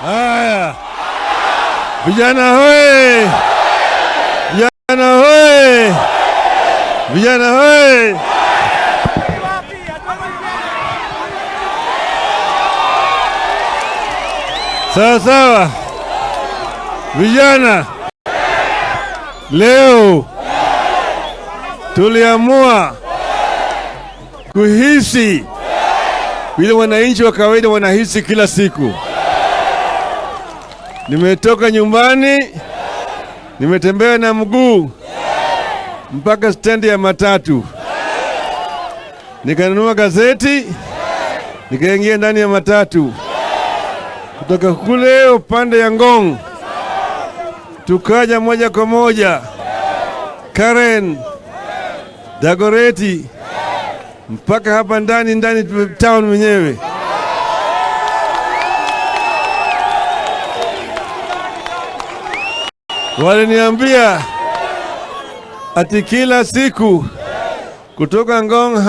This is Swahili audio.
Haya, vijana hoye! Vijana hoye! Vijana hoye! Sawa sawa, vijana, leo tuliamua kuhisi vile wananchi wa kawaida wanahisi kila siku. Nimetoka nyumbani, nimetembea na mguu mpaka stendi ya matatu, nikanunua gazeti, nikaingia ndani ya matatu kutoka kule upande ya Ngong, tukaja moja kwa moja Karen, Dagoreti mpaka hapa ndani ndani town mwenyewe. Waliniambia ati kila siku kutoka Ngong